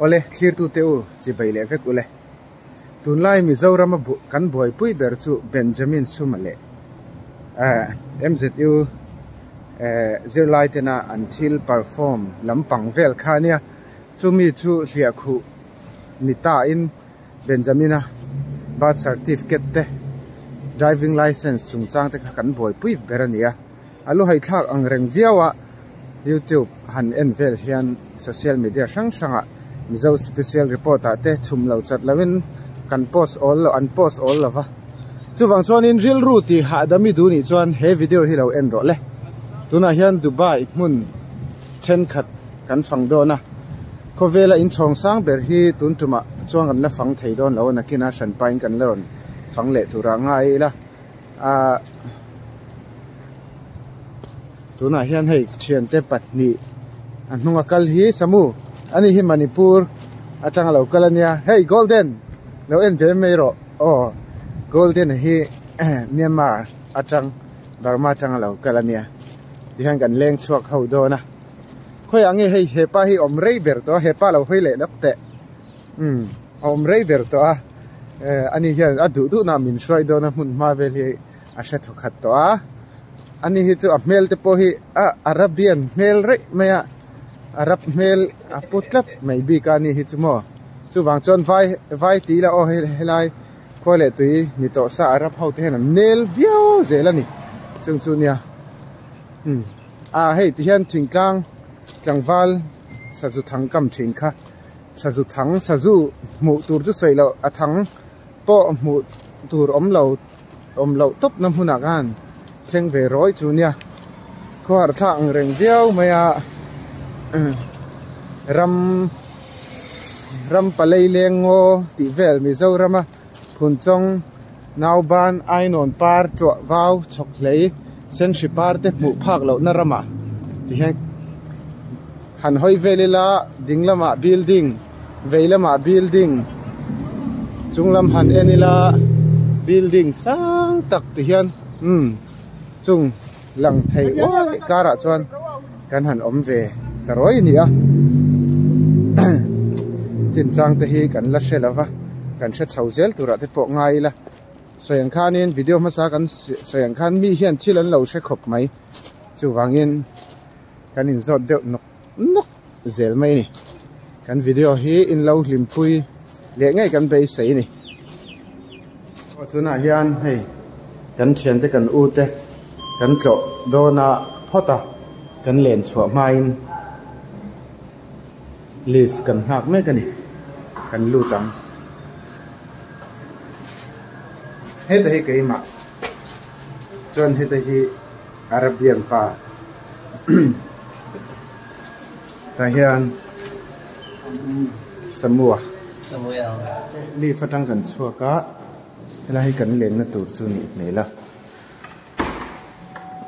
Awle, thlirtute u, chibai leh vek ule. Tunlai Mizorama kan buaipui ber chu Benjamin Suma leh MZU zirlai tena an thil perform lampang vel kha ania. Chumi chu hliahkhuh ni tain Benjamina birth certificate te, driving licence chungchang te kha kan buaipui ber a ni a. A lu haithlak ang reng viau a, YouTube han en vel hian social media hrang hrangah Mizo Special Report ah te chhum lo chat loin kan post awl lo an post awl lo va. Chuvang chuanin rilru tih hahdam i duh nih chuan he video hi lo en rawh le. Tunah hian Dubai hmun thenkhat kan fang dawn a, khawvela inchhawng sang ber hi tun tumah chuan kan la fang thei dawn lo a, nakinah hranpain kan la rawn fang leh turah ngai ila. Ahh tunah hian hei thiante pahnih a hnunga kal hi samu ani hi Manipur atanga lo kal ania hei golden lo en ve mai rawh aw golden hi Myanmar atang Burma atanga lo kal ania tihian kan leng chhuak ho dawn a khawiah nge hei hepa hi awm rei ber tawh a hepa lo hawi leh lawk teh. Umm a awm rei ber tawh a eh ani hian a duh duh na min hruai dawn a hmun hma vel hi a hre thaw khat tawh a ani hi chu a hmel te pawh hi a Arabian hmel raih mai a Arab hmel a pu tlat mai bik a ani hi chu maw chuvang chuan vai vai tih ila aw helai khua leh tui ni tawh sa Arab ho te hian an nel viau zel a ni chung chu nia umm a hei ti hian thingtlang tlangval sazu thang kam thin kha. Sazu thang sazu hmuh tur chu sawi loh a thang pawh hmuh tur awm lo awm loh tawp na hmunah khan thleng ve rawi chu nia khawhar thlak ang reng viau mai a ram ram palei leng ngaw tih vel Mizoram a Phunchawng Nauban Ainawn par tuah vau chhawk hlei senhri par te hmuh phak loh na ramah ti hian han hawi vel ila ding lamah building vei lamah building chung lam han en ila building sang tak ti hian umm chung lang thei uai karah chuan kan han awm ve ta ruai a ni a chinchang te hi kan la hre lo va kan hre chho zel turah te pawh ngai ila sawi ang khanin video hmasa kan sawi ang khan mi hian thil an lo hre khawp mai chuvangin kan inzawt deuh nawk nawk zel mai a ni kan video hi in lo hlimpui leh ngei kan beisei a ni aw tunah hian hei kan thiante kan u te kan tlawh dawn a phawt a kan len chhuah hmain lift kan nghak mek a ni kan lut ang heta hi keimah chuan heta hi Arabian pa tah hian Samua leaf atang kan chhuak a helai hi kan lenna tur chu nih hmel a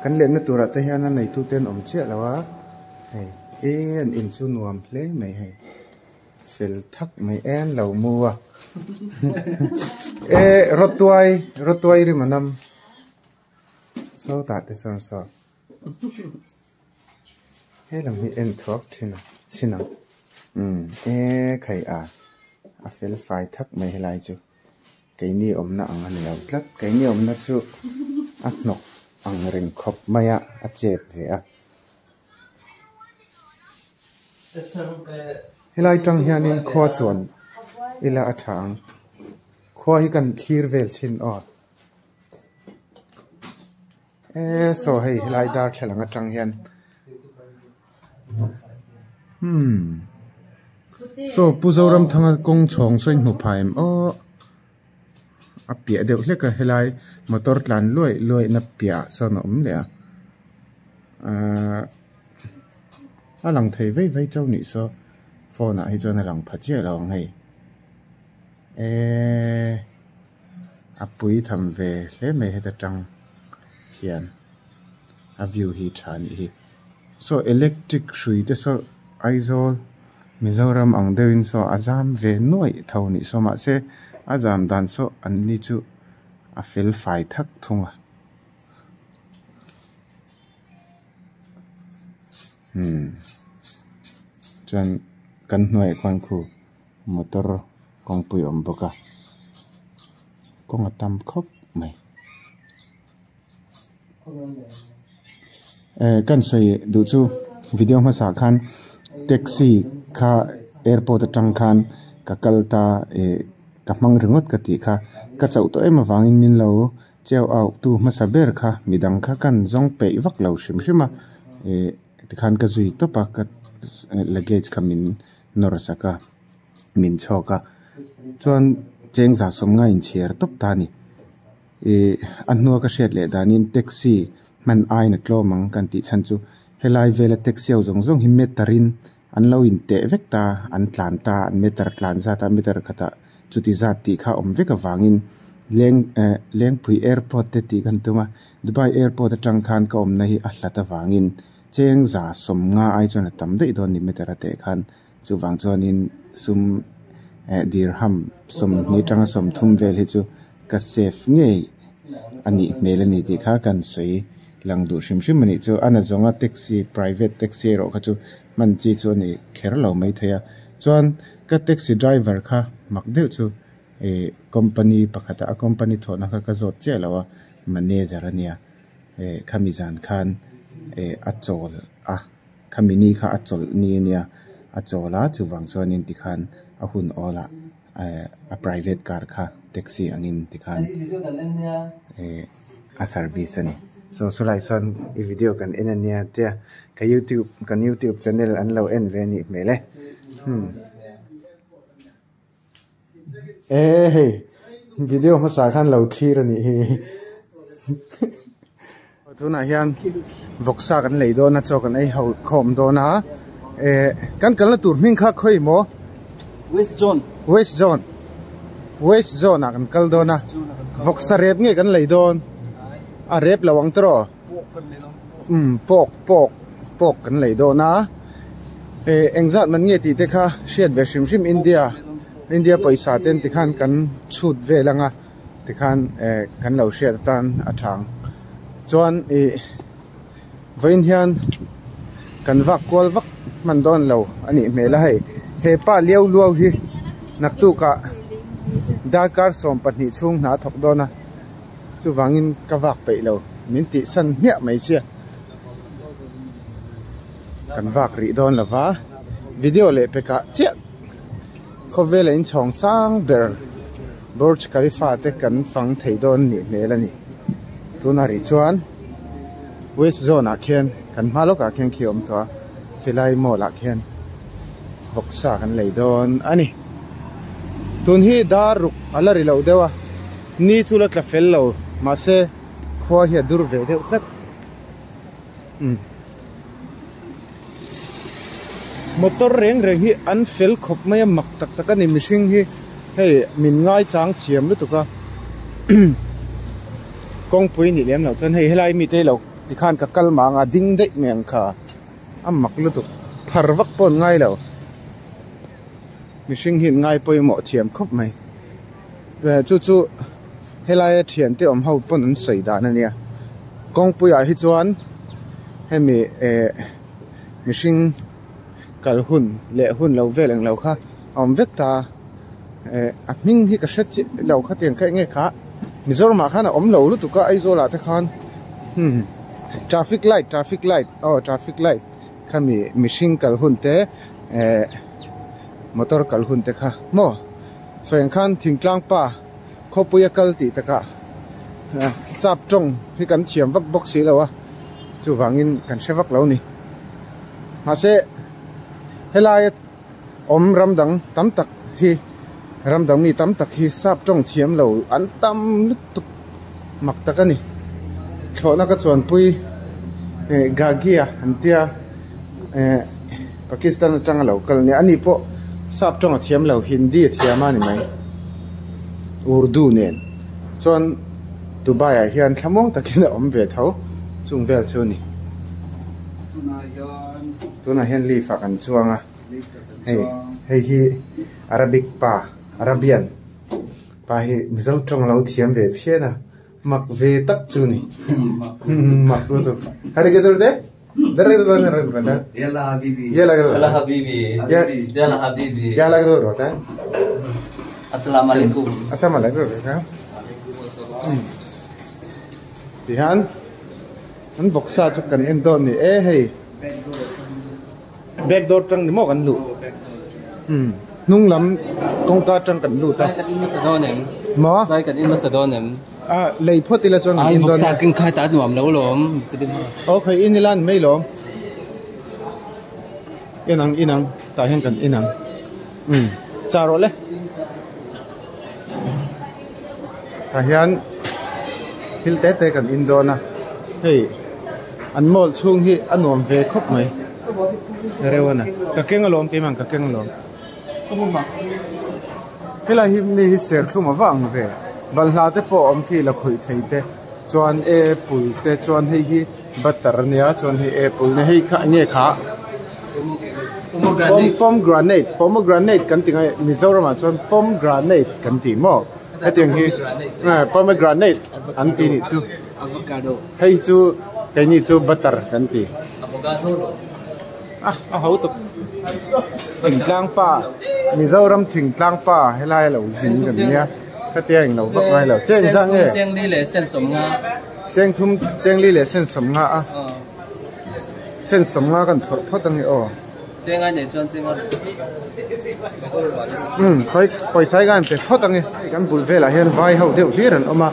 kan lenna turah te hian a neitu te an awm chiah lo a hei e an in chu nuam hle mai hei. Fel thak mai en lo mu a e rawtuai rawtuai rim a nam sawtah te sawn saw he lam hi en thuak thin a chhin ang umm e khai a a fel fai thak mai helai chu keini awmna ang a ni lo tlat keini awmna chu a hnawk ang reng khawp mai a a chep ve a. Helai tang hianin khua chuan ila a tha ang khua hi kan thlir vel chhin aw e saw hei helai darthlalang atang hian umm saw Pu Zoramthanga kawng chhawng saw in hmu phai em aw a piah deuh hlek a helai motor tlan luaih luaih na piah ah sawn a awm leh a ahh a lang thei vei vei chauh nih saw phone ah hi chuan a lang pha chiah lo ang hei eeee a pui tham ve hle mai heta tang hian a view hi tha a nih hi saw electric hrui te saw Aizawl Mizoram ang deuhin saw a zam ve nuaih tho nih saw mahse a zam dan saw an ni chu a fel fai thak thung a. Umm chuan kan hnuaiah khuan khu. Motor kawngpui a awm bawk a kawng a tam khawp mai. Eh kan sawi duh chu video hmasa ah khan taxi kha airport atang khan ka kal ta eh ka hmang ringawt ka tih kha ka chauh tawh em avangin min lo cheu auh tu hmasa ber kha midang kha kan zawng peih vak lo hrim hrim a eh tikhan ka zui tawp a ka luggage kha min nawr sak a min chhawk a chuan cheng za sawmnga inchhiar tawp ta a ni. Ih a hnua ka hriat leh danin taxi hman aiin a tlawm ang kan tih chhan chu helai vela taxi ho zawng zawng hi meter in an lo in teh vek ta an tlan ta an meter tlan zat a meter khatah chuti zat tih kha a awm vek avangin leng eh Lengpui airport te tih kan tum a Dubai airport atang khan ka awmna hi a hlat avangin cheng za sawmnga ai chuan a tam daih dawn ni meter a teh khan. Chuvang chuanin sum eh dirham sawmhnih atanga sawmthum vel hi chu ka save ngei a nih hmel a ni tih kha kan sawi lang duh hrim hrim a nih chu. A nazawnga taxi private taxi erawh kha chu hman chi chu a ni kher lo maithei a. Chuan ka taxi driver kha mak deuh chu ih company pakhatah a company thawhna kha ka zawt chiah lo a manager a nia eh khami zan khan eh a chawl a. Khami ni kha a chawlh ni a nia, a chawl a chuvang chuanin tikhan a hun awl ah eh a private car kha taxi angin tikhan eh a service a ni. So chulai chuan i video kan en a nia tia ka youtube kan youtube channel an lo en ve a nih hmel e hmm. E hei video hmasa khan lo thlir a nih hi tunah hian vawksa kan lei dawn a chaw kan ei ho khawm dawn a eh kan kalna tur hming kha khawi maw west zone west zone west zone ah kan kal dawn a vawksa rep nge kan lei dawn a rep lo ang tawh umm pork pork pork kan lei dawn a eh engzat man nge tih te kha hriat ve hrim hrim India India pawisa ten tikhan kan chhut vel anga tikhan eh kan lo hriat atan a tha ang chuan ih vawiin hian kan vak kual vak hman dawn lo a nih hmel a hei hepa liau luau hi naktukah darkar 12 chhung hna a thawk dawn a. Chuvangin ka vak peih lo, min tihsan hmiah mai sia. Kan vak rih dawn lo va, video leh pekah chiah khawvela inchhawng sang ber Burj Khalifa te kan fang thei dawn nih hmel a ni. Tunah rih chuan West Zone ah khian kan hma lawkah khian khi a awm tawh a, khilai mall ah khian vawksa kan lei dawn a ni. Tun hi dar ruk a la ri lo deuh a. Ni chu la tla fel lo mahse khua hi a dur ve deuh tlat umm motor reng reng hi an fel khawp mai a mak tak tak a ni mihring hi hei min ngaichang thiam lutuk a kawngpui nih lem loh chuan hei helai mite hi lo tikhan ka kal mang a ding daih mai ang kha a mak lutuk phar vak pawh an ngai lo mihring hi an ngai pawimawh thiam khawp mai. Chu chu helaia thiante awm ho pawn an sawi dan a nia kawngpuiah hi chuan hemi eh mihring kal hun leh hun lo vel englo kha a awm vek ta eh a hming hi ka hre chiah lo kha tiang kha enge kha Mizoram ah khan a awm lo lutuk a Aizawl ah te khan hmm traffic light traffic light aw traffic light khami mihring kal hun te eh motor kal hun te kha maw. Sawi ang khan thingtlang pa khawpui a kal tih takah sap tawng hi kan thiam vak bawk si lo a, chuvangin kan hre vak lo ni. Mahse helai awm ram dang tam tak hi ram dang mi tam tak hi sap tawng thiam lo an tam lutuk mak tak a ni. Thlawhna ka chuanpui Gagia an tia eh Pakistan atanga lo kal nia ani pawh sap tawng a thiam lo Hindi a thiam a ni mai Urdu nen chuan Dubai ah hian thlamuang takin a awm ve tho chung vel chu a ni tunah hian leaf ah kan chuang a hei hei hi Arabic pa Arabian pa hi Mizo tawng a lo thiam ve phian a mak ve tak chu a ni mak lutuk. Yalla habibi. Yalla habibi. Yalla habibi. Assalamu alaikum. Assalamu alaikum. Tihian an vawksa chu kan en dawn ni e hei back door tang ni maw kan luh umm hnung lam kawngka tang kan lut a Sai kan in hmasa dawn em? Maw? Sai kan in hmasa dawn em? A lei phawt ila chuan kan in dawn nia. Ai vawksa kin khai ta nuam lo lawm Muslim ho. Aw khawi in ila an mai lawm. In ang in ang tah hian kan in ang umm chah rawh le. Tah hian thil te te kan in dawn a hei an mall chhung hi a nuam ve khawp mai reuh a na ka keng alawm keimah ka keng alawm. Helai hi mi hi serthlum a va ang ve balhla te pawh a awm khi la khawih thei te chuan apple te chuan hei hi butter a nia chuan hei apple nia hei kha enge kha pomegranate pomegranate kan ti ngai Mizoram ah chuan pomegranate kan ti maw hetiang hi pomegranate an ti nih chu hei chu keini chu butter kan ti. A a ho tuk thingtlang pa Mizoram thingtlang pa helai a lo zin kan nia khatia eng lo vak ngai lo cheng zah nge cheng li leh sen sawm nga cheng thum cheng li leh sen sawm nga a sen sawm nga kan phawrh phawt ange aw cheng a nei chuan cheng a um khawi pawisa hi ka han pe phawt ange hei kan bul velah hian vai ho deuh hlir an awm a.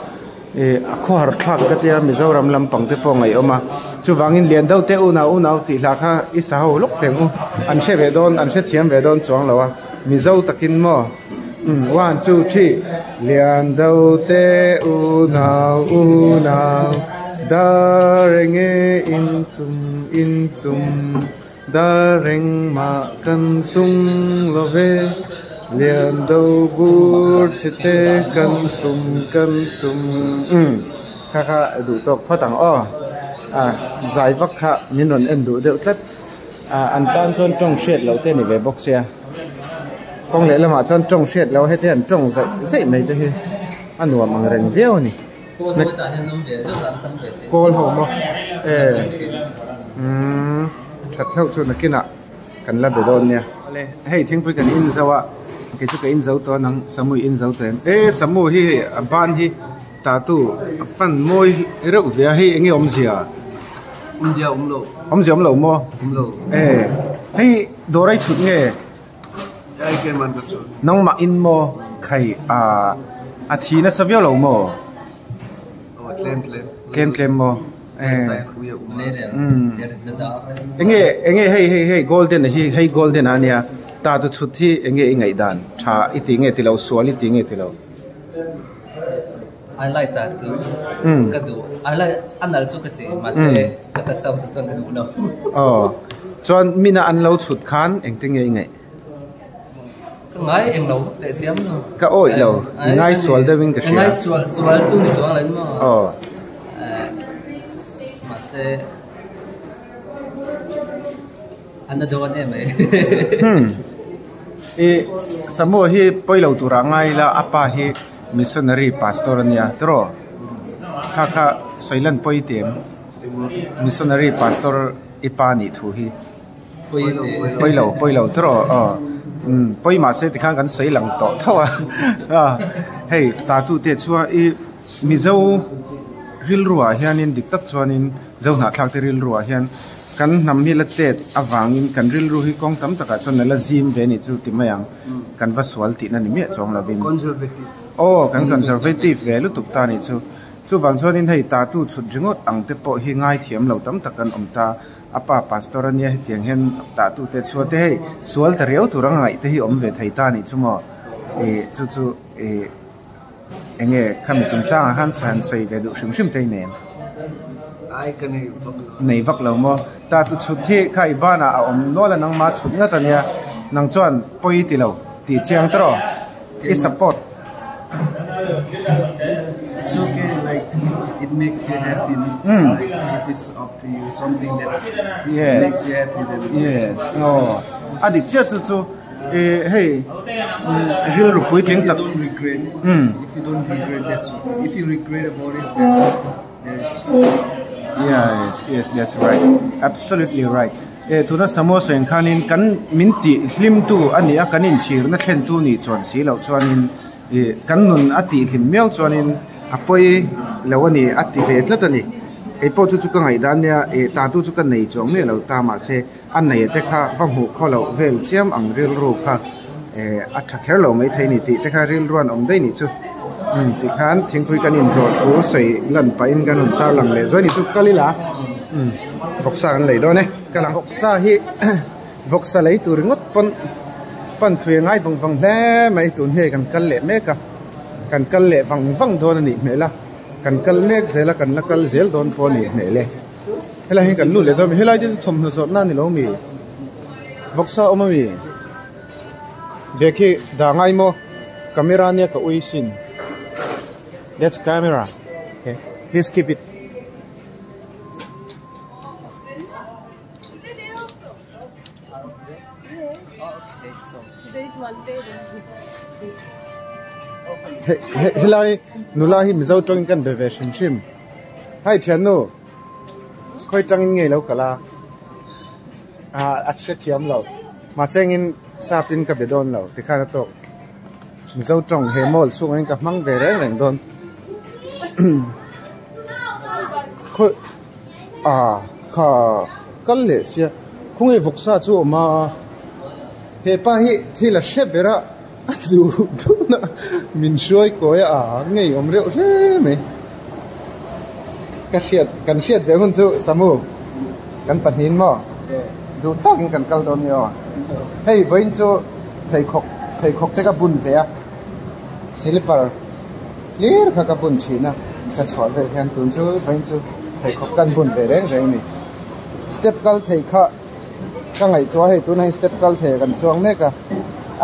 Ih a khawhar thlak ka tia Mizoram lampang te pawh ngaihawm a chuvangin lian deuh te unau unau tih hla kha i sa ho lawk teng u an hre ve dawn an hrethiam ve dawn chuang lo a Mizo takin maw umm one two three lian deuh te unau unau dar enge in tum in tum Dar engmah kan tum lo ve, lian do bur chhe te kan tum kan tum. Umm kha kha duh tawk phawt ang aw. A zai vak kha min rawn en duh deuh tlat. A an tan chuan tawng hriat loh te a ni ve bawk sia. Kawng leh lamah chuan tawng hriat loh heti an tawng zaih zaih mai te hi a nuam ang reng viau a ni. Kawl ho maw e umm that hlauh chu nakinah kan la be dawn nia. Awle hei thingpui kan in zo a kei chu ka in zo tawh nang Samu i in zo tawh em e Samu hi hei a ban hi tattoo a fan mawi reuh ve a hei enge awmzia awmzia awm lo awmzia awm lo maw awm lo e hei dawr a i chhut nge. Nangmah in maw khai a thi nasa viau lo maw? Tlem tlem maw? Enge enge hei hei hei golden hi hei golden a nia ta tu chhut hi enge i ngaih dan tha i ti nge ti lo sual i ti nge ti lo? I like ta tu ka duh I like a nal chu ka ti mahse ka taksa tur chuan ka duh lo. Aw chuan mina an lo chhut khan engtin nge i ngaih? Ka ngai eng lo vak teh chiam lo. Ka awih lo i ngai sual deuh in ka hria. Ka ngai sual sual chu ni chuang lo maw? Aw. Mahse a na dawn em mai. I Samuel hi pawi lo turah ngai ila a pa hi Missionary pastor a nia tiraw? Kha kha sawi lan pawi ti em? Missionary pastor i pa nih thu hi. Pawi lo, pawi lo tiraw? Aw umm pawi mahse tikhan kan sawi lang tawh tho a. Hei tatu te chuan i Mizo rilruah hianin dik tak chuanin Zohnahthlak te rilruah hian Kan hnam hi la tet avangin kan rilru hi kawng tam takah chuan a la zim ve ni chu ti mai ang. Kan va sual tihna ni miah chuang lovin. Conservative. Aw, kan conservative ve lutuk ta ni chu. Chuvang chuanin hei tatu chhut ringawt ang te pawh hi ngaithiam lo tam tak kan awm ta. A pa pastor a nia hetiang hian tatu te chhuat te hei sual ta riau tur anga ngaih te hi awm ve thei ta ni chu maw. Ih chu chu ih. Enge khami chungchangah khan han sawi ve duh hrim hrim te i nen? Ai ka nei vak lo. Nei vak lo maw? Ta tu chhut hi kha i banah a awm nual a nangma chhut ngat a nia. Nang chuan pawi ti lo tih chiang tawh i support. It's okay like it makes you happy if it's up to you something that makes you happy then Yes. Aw a dik chiah chu chu. Ih hei rilru puitling tak Yes, yes, that's right. Absolutely right. E tuna Samoa sawi ang khanin kan min tih hlimtu a ni a, kan inchhirna thlentu nih chuan si loh chuanin ih kan nun a tih hlim miau chuanin a pawi lo a ni a ti ve tlat a ni. Kei pawh chu chu ka ngaihdan nia ih tatu chu ka nei chuang miah lo ta mahse a nei te kha va hmuh khaw loh vel chiam ang rilru kha eh a tha kher lo maithei ni tih te kha rilruan awm daih nih chu umm tikhan thingpui kan inzawh thu sawi lan pahin kan rawn tar lang leh zuai ni chu kal ila umm vawksa kan lei dawn e ka lang vawksa hi vawksa lei tur ringawt pawn pan thui a ngai vang vang hle mai tun hi kan kal leh mek a kan kal leh vang vang dawn a nih hmel a kan kal mek zel a kan la kal zel dawn pawh a nih hmel e. Helai hi kan lut leh dawn a mi helai te chu thawmhnaw zawrhna a ni lo mi vawksa a awm a mi bag hi dah ngai maw camera nia ka ui sin that's camera okay please keep it. Helai nula hi Mizo tawngin kan be ve hrim hrim hai thiannu. Khawi tangin ngei lo kal a, ah a hrethiam lo. Mahse engin sap in ka be dawn lo tikhan a tawk. Mizo tawng he mall chhungah hian ka hmang ve reng reng dawn. Khawi ah kha kal leh sia khawnge vawksa chu a awm a, hepa hi thil a hre ber a, a duh dun a min hruai kawi a ngei awm reuh hle mai. Ka hriat kan hriat ve hun chu Samu kan pahnihin maw duh takin kan kal dawn nia aw. Hei vawiin chu pheikhawk pheikhawk te ka bun ve a slipper hlir kha ka bun thin a ka chhuah vel hian tun chu vawiin chu pheikhawk kan bun ve reng reng a ni. Step kal thei kha ka ngaihtuah a hei tunah hian step kal thei kan chuang mek a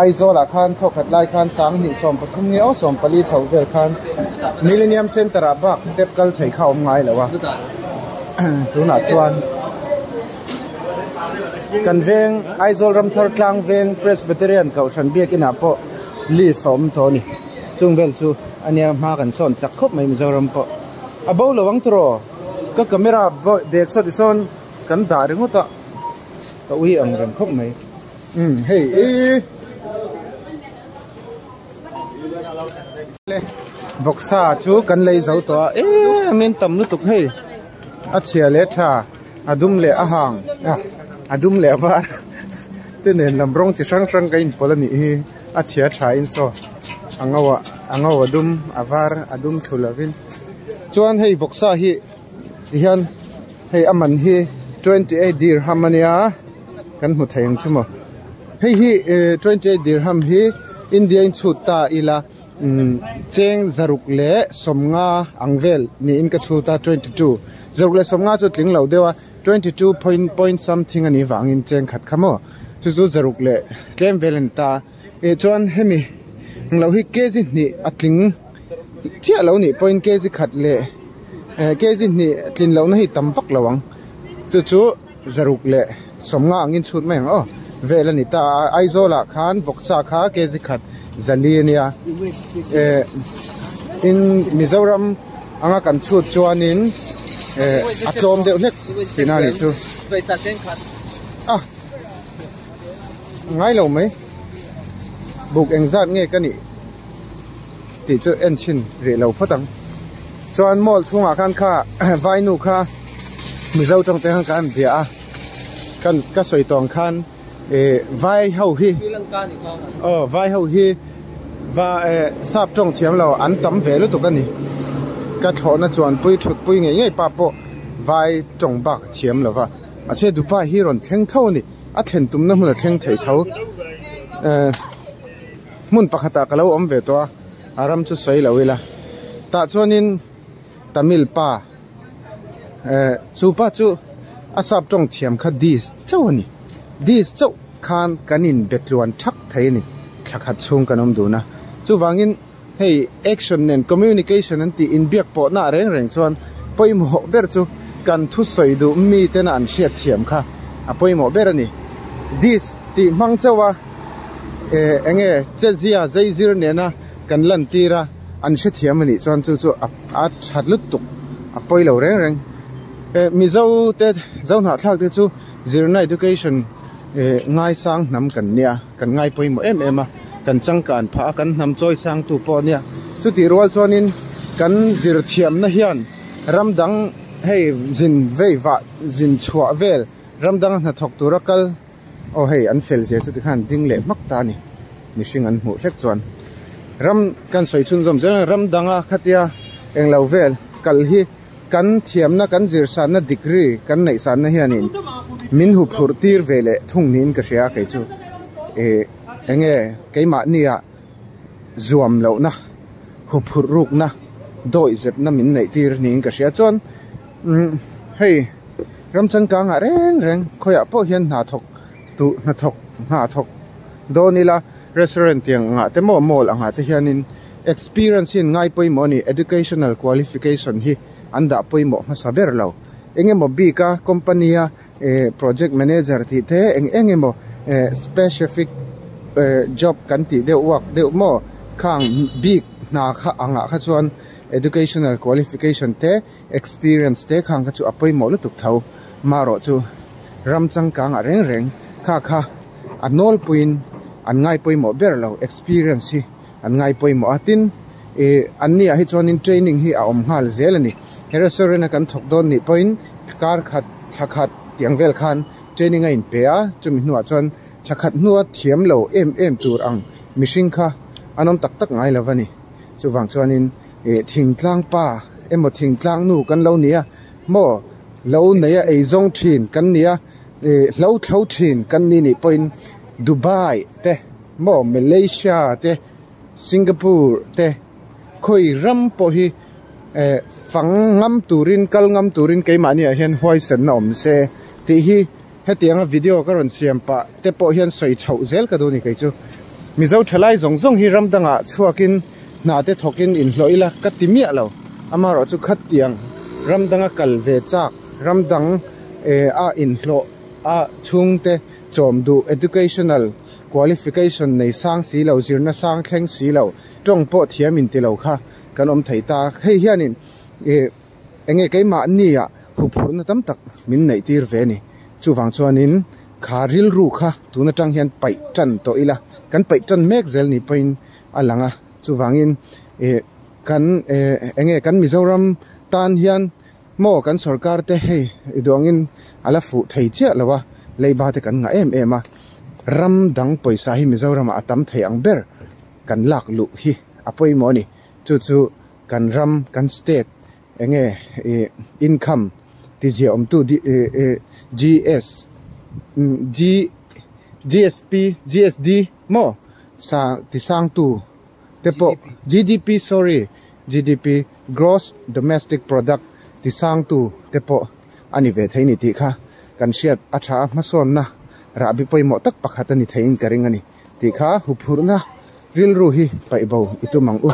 Aizawl ah khan thawkhat lai khan sanghnih 13 nge aw 14 chho vel khan Millennium Centre ah bak step kal thei kha a awm ngai lo a tunah chuan kan veng Aizawl Ramthar tlang veng Presbyterian Kohhran biakin ah pawh lift a awm tawh a ni chung vel chu ania hma kan sawn chak khawp mai Mizoram pawh a bo lo ang tawh ka camera bag saw tisawn. Kan dah ringawt a, ka ui ang reng khawp mai. Umm hei i le vawksa chu kan lei zo tawh a em in tam lutuk hei a chhia leh tha a dum leh a hang a dum leh a var te nen lam rawng chi hrang hrang ka inpawlh a nih hi a chhia tha in saw a ngo ah a ngo a dum a var a dum thlu lovin chuan hei vawksa hi tihian. Hei a man hi 28 dirham a nia kan hmu thei ang chu maw hei hi 28 dirham hi India in chhut ta ila umm cheng zaruk leh sawmnga ang vel niin ka chhut a 22 zaruk leh sawmnga chu tling lo deuh a 22 point point something a nih vangin cheng khat kha maw chu chu zaruk leh tlem vel a ni ta ih chuan hemi englo hi kg hnih a tling. Chiah lo nih pawhin kg khat leh eh kg hnih tlin lohna hi tam vak lo ang chu chu zaruk leh sawmnga angin chhut mai ang aw vel a ni ta a Aizawl ah khan vawksa kha kg khat zali a nia eh in Mizoram anga kan chhut chuanin eh a tlawm deuh hlek tihna a nih chu a ngai lo mai buk engzat nge ka nih. Tih chu en chhin rih lo phawt ang. Chuan mall chhungah khan kha vainu kha Mizo tawng te khan ka an bia a, kan ka sawi tawng khan ih vai ho hi aw vai ho hi va eh sap tawng thiam lo an tam ve lutuk a ni. Ka thlawhna chuan pui thut pui ngei ngei pa pawh vai tawng bak thiam lo va, mahse Dubai hi rawn thleng tho a ni, a thlen tumna hmun a thleng thei tho eh. Hmun pakhatah ka lo awm ve tawh a, a ram chu sawi lo ila. Tah chuanin Tamil pa eh chu pa chu a sap tawng thiam kha dis chauh a ni. Dis chauh khan kan in be tluan thak thei a ni thla khat chhung kan awm dun a. Chuvangin hei action nen communication an tih inbiak pawhna reng reng chuan pawimawh ber chu kan thusawi duh mi tena an hriat thiam kha a pawimawh ber a ni. Dis tih hmang chauh a. Eh enge chezia zeizir nena kan lan tir a an hrethiam a nih chuan chu chu a that lutuk a pawi lo reng reng. Mizo te Zohnahthlak te chu zirna education ngaisang hnam kan nia kan ngai pawimawh em em a kan changkan phah a kan hnam chawi sang tu pawh a nia chutih rual chuanin kan zir thiamna hian ram dang hei zin vei vah zin chhuah vel ram dang a hnathawk tura kal Aw hei an fel zia chu tikhan ding leh hmak ta a ni mihring an hmuh hlek chuan ram kan sawi chhunzawm zel a ram danga khatia englo vel kal hi kan thiamna kan zir sanna degree kan neih sanna hianin min hu phurh tir ve leh thung niin ka hria kei chu ih enge keimahnia zuam lohna hu phurh rukna dawih zepna min neih tir niin ka hria chuan umm hei. Ram changkangah reng reng khawiah pawh hian hna thawk duh hna thawk hna thawk dawn ila restaurant tiang angah te maw mall angah te hianin experience hi an ngai pawimawh a ni educational qualification hi an dah pawimawh hmasa ber lo eng emaw bik a company a eh project manager tih te eng eng emaw eh specific eh job kan tih deuh uak deuh maw khang bik hna kha angah kha chuan educational qualification te. Experience te khang kha chu a pawimawh lutuk tho. Marawh chu ram changkang ah reng reng kha kha a nawlpuiin an ngai pawimawh ber lo, experience hi an ngai pawimawh a. Tin, ih an ni ah hi chuanin training hi a awm nghal zel a ni. He restaurant a kan thawk dawn nih pawhin kar khat, thla khat tih ang vel khan training a inpe a, chumi hnuah chuan thla khat hnua thiam lo em em tur ang mihring kha an awm tak tak ngai lo va ni. Chuvang chuanin. Ih thingtlang pa emaw thingtlang nu kan lo nia maw lo nei a eizawng thin kan nia ih hlo thlo thin kan ni nih pawhin Dubai te maw Malaysia te Singapore te khawi ram pawh hi eh fang ngam turin kal ngam turin keimahni ah hian huaisenna awm se tih hi hetianga video ka rawn siam pah te pawh hian sawi chhoh zel ka duh a ni kei chu Mizo thalai zawng zawng hi ram dangah chhuakin hna te thawkin inhlawh ila ka ti miah lo amaherawh chu khatiang ram danga kal ve chak ram dang eh a inhlawh a chhungte chawm duh educational qualification nei sang si lo zirna sang thleng si lo tawng pawh thiam inti lo kha kan awm thei ta hei hianin ih eng nge keimahni ah huphurhna tam tak min neih tir ve a ni chuvang chuanin kha rilru kha tun atang hian paih tan tawh ila kan paih tan mek zel ni pawhin a lang a chuvangin ih kan eh eng nge kan Mizoram tan hian maw kan sorkar te hei i duh angin a la fuh thei chiah lo a leiba te kan ngah em em a ram dang pawisa hi Mizoramah a tam thei ang ber kan lak luh hi a pawimawh a ni chu chu kan ram kan state eng nge ih income ti ziah awmtu GS G G_S_P G_S_D maw sa ti sangtu te pawh G_D_P sorry G_D_P gross domestic product ti sangtu te pawh a ni ve thei ni tih kha kan hriat a tha a hmasawnna rahbi pawimawh tak pakhat a ni theiin ka ring a ni tih kha huphurhna rilru hi paih bo i tum ang u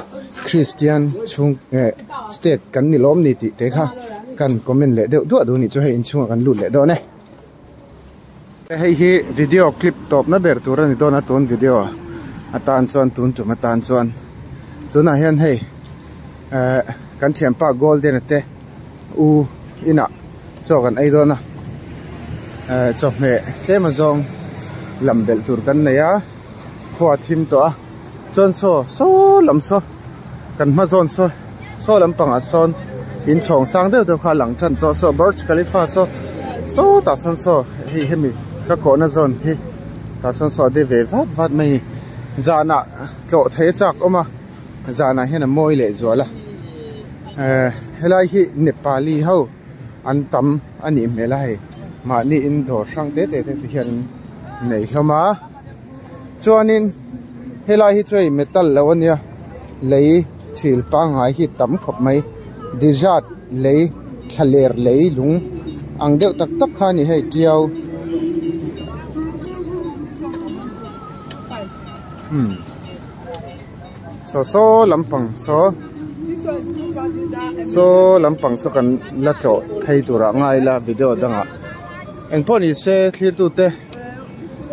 Kristian chhung eh state kan ni lawm ni tih te kha kan comment leh deuh duah duh a nih chu hei inchhungah kan lut leh dawn e. Hei hi video clip tawpna ber tur a ni dawn a tun video atan chuan tun tum atan chuan tunah hian hei eh kan thianpa golden a te u inah chaw kan ei dawn a eh chawhmeh tlem azawng lam belh tur kan nei a khua a thim tawh a chuan saw saw lam saw kan hma zawn saw saw lampangah sawn in chhawng sang deuh deuh kha a lang tan tawh a saw Burj Khalifa saw sawtah sawn saw hei hemi ka kawhna zawn hi tah sawn saw a de ve vat vat mai a ni zanah tlawh thei a chak awm a zanah hian a mawi leh zual a eh helai hi Nepali ho an tam a nih hmel a hei mahni in dawr hrang te te te hian an nei hlawm a. Chuanin helai hi chu hei metal lo ania lei thil pangngai hi tam khawp mai desert lei thlaler lei lung ang deuh tak tak kha a ni hei tiau umm saw saw lampang saw saw lampang saw kan la tlawh phei turah ngai ila video dangah engpawh ni se thlir tute.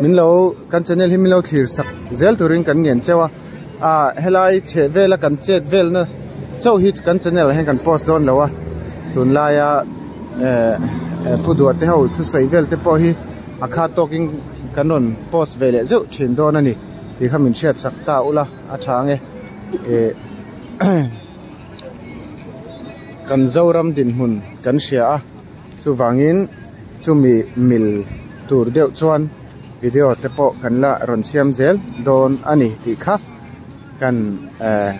Min lo kan channel hi min lo thlir sak zel turin kan ngen cheu a ah helai chheh vela kan chet velna chauh hi kan channel ah hian kan post dawn lo a tunlaia Eh pu duah te ho thusawi vel te pawh hi a khat tawkin kan rawn post ve leh zeuh thin dawn a ni tih kha min hriat sak ta ula a tha ang e eh kan Zoram dinhmun kan hria a chuvangin chumi mil tur deuh chuan video te pawh kan la rawn siam zel dawn a ni tih kha kan eh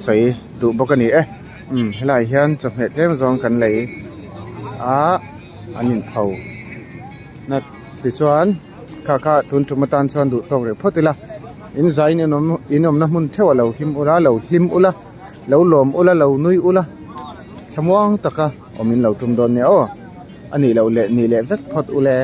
sawi duh bawk a ni e. Umm helaiah hian chawhmeh tlem zawng kan lei a an inpho na tichuan kha kha tun tum atan chuan duh tawk rih phawt ila in zai in awm in awmna hmun theuh a lo him ula lo hlim ula lo lawm ula lo nui ula thlamuang taka awm in lo tum dawn nia aw a nih loh leh nih leh vek phawt ule.